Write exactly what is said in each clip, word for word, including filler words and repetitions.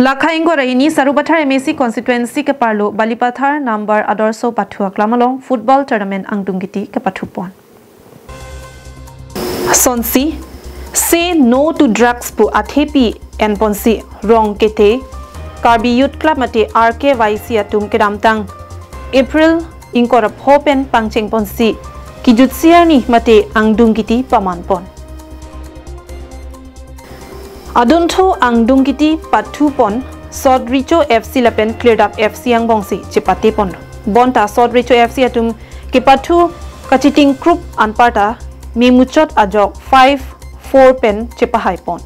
Lakha ingkoi ra hini Sarupathar M A C constituency keparlo Balipathar Nambar Adarso Pathu Aklam along football tournament angdung kiti kepathu pon. Sonsi, Say No to Drugs pu athepi enponsi rong kethe Karbi Youth Club mate R K Y C atum kedamtang April ingkoi ra pho pen pangcheng ponsi kijutsi arni mate angdung kiti paman pon. Adunthu angdung kiti pathu pon Sot Recho F C lapen Klirdap F C angbongsi chepate ponlo. Bonta Sot Recho F C atum kepathu kachiting krup anparta memuchot ajok five four pen chepahai pon.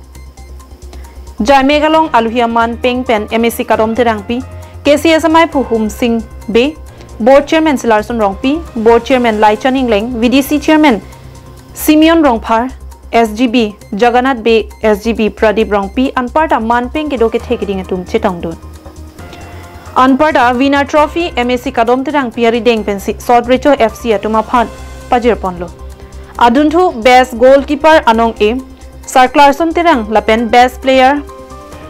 Jaimek along aluhi aman peng pen M A C Kadom Terangpi, K C S amaiphu Humsing Bey, Board Chairman Silarson Rongpi, Board Chairman Laichan Engleng, V D C Chairman Simeon Rongphar, S G B Jagannath Bey, S G B Pradip Rongpi anparta manpeng kedo kethe keding atum chetongdun. Anparta Winner Trophy M A C Kadom Terangpi arideng pensi Sot Recho F C atum aphan pajir ponlo. Adunthu Best Goalkeeper anong-e Sarklarson Terang lapen Best Player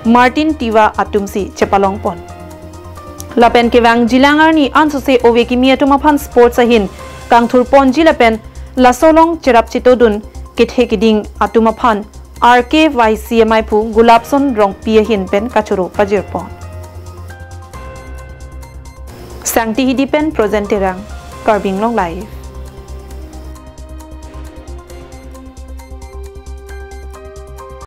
Martin Tiwa atumsi chepalong pon. Lapen kevang jilang arni ansose ove kimi atum aphan sports ahin kangthur ponji lapen laso along cherap chetodun kethe keding atum aphan R K Y C amaiphu Gulapson Rongpi ahin pen kachoro pajir pon. Sangti Hidi pen Projen Terang, Karbi Anglong Live.